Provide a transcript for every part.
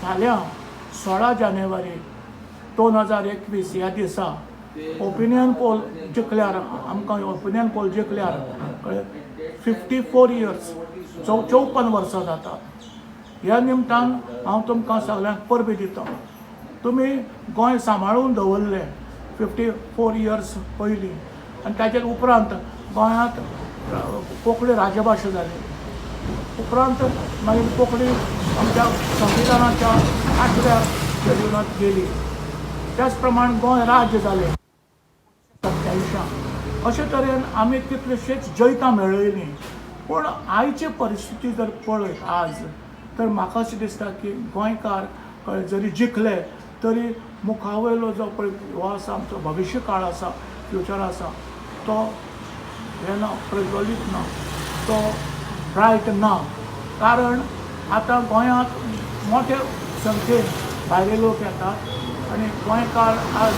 फाल्यां 16 जानेवारी 2021 ह्या दिसा ओपिनियन पोल जिखल्यार, आमकां ओपिनियन पोल जिखल्यार 54 इयर्स, 54 वर्सां जातात. ह्या निमतान हांव तुमकां सगल्यांक परबीं दितां. तुमी गोंय सांबाळून दवरलें 54 इयर्स पयलीं आनी ताचे उपरांत गोंयांत कोंकणी राजभाशा जाली. उपरांत मागीर कोंकणी आमच्या संविधानाच्या 8व्या शेड्युलांत गेली. त्याच प्रमाण गोंय राज्य जालें 87. अशे तरेन आमी कितलेशेच जैतां मेळयलीं. पूण आयची परिस्थिती जर पळयत आज तर म्हाका अशें दिसता की गोंयकार कळ्ळें जरी जिखले तरी मुखावयलो जो पळय हो आसा आमचो भविश्य काळ आसा, फ्युचर आसा, तो हें ना, प्रज्वलीत ना, तो ब्रायट ना. कारण आतां गोंयांत मोठे संख्येन भायले लोक येतात आनी गोंयकार आज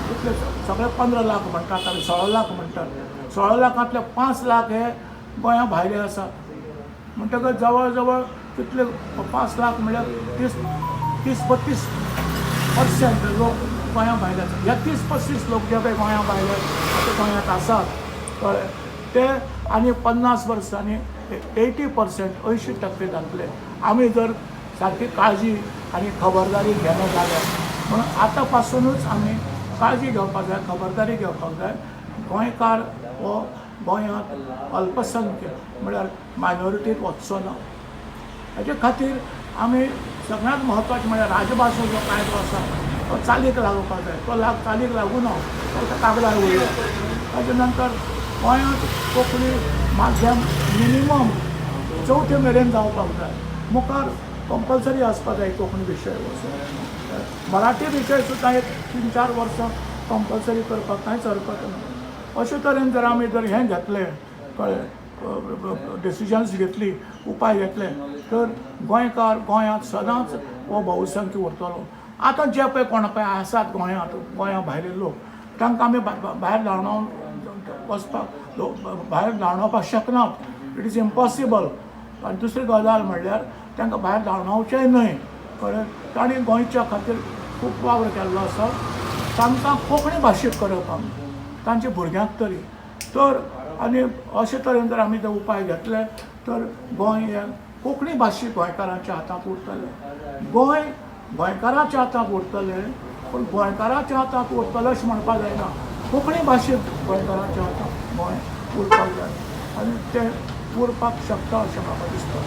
कितले सगळे 15 लाख म्हणटात आनी 16 लाख म्हणटात. 16 लाखांतले 5 लाख हे गोंया भायले आसात. म्हणटकच जवळ जवळ कितले 5 लाख म्हळ्यार 30-32% लोक गोंया भायले आसात. ह्या 30-35 लोक जे पळय गोंया भायले आतां गोंयांत आसात, कळ्ळें, ते आनी 50 वर्सांनी 80%, 80% जातले आमी जर सारकी काळजी आनी खबरदारी घेना जाल्यार. म्हणून आतां पासुनूच आमी काळजी घेवपाक जाय, खबरदारी घेवपाक जाय. गोंयकार हो गोंयांत अल्पसंख्य म्हळ्यार मायनॉरिटीत वचचो ना. हाचे खातीर आमी सगळ्यांत म्हत्वाचें म्हळ्यार राजभाशा जो कायदो आसा तो चालीक लागोवपाक जाय. तो चालीक लागूं ना, फक्त कागदार उरलो. ताजे नंतर गोंयांत कोंकणी माध्यम मिनिमम 4थे मेरेन जावपाक जाय. मुखार कंपल्सरी आसपाक जाय कोंकणी विशय. वचून मराठी विशय सुद्दां एक 3-4 वर्सां कंपल्सरी करपाक कांयच हरकत ना. अशे तरेन जर आमी जर हें घेतलें, कळ्ळें, डिसिजन्स घेतली, उपाय घेतले तर गोंयकार गोंयांत सदांच हो बहुसंख्य उरतलो. आतां जे पळय कोण पळय आसात गोंयांत, गोंया भायले लोक, तांकां आमी भायर धांवडावन वचपाक, भायर धांवडावपाक शकनात. It is impossible. आनी दुसरी गजाल म्हणल्यार तांकां भायर धांवडावचेंय न्हय, कळ्ळें. तांणी गोंयच्या खातीर खूब वावर केल्लो आसा. तांकां कोंकणी भाशीक करप आमी तांच्या भुरग्यांक तरी. तर आनी अशे तरेन जर आमी ते उपाय घेतले तर गोंय हें कोंकणी भाशीक गोंयकारांच्या हातांत उरतलें. गोंय गोंयकारांच्या हातांत उरतलें, पूण गोंयकारांच्या हातांत उरतलें अशें म्हणपाक जायना. कोंकणी भाशीक गोंयकारांच्या हातांत गोंय उरपाक जाय आनी तें उरपाक शकता अशें म्हाका दिसता.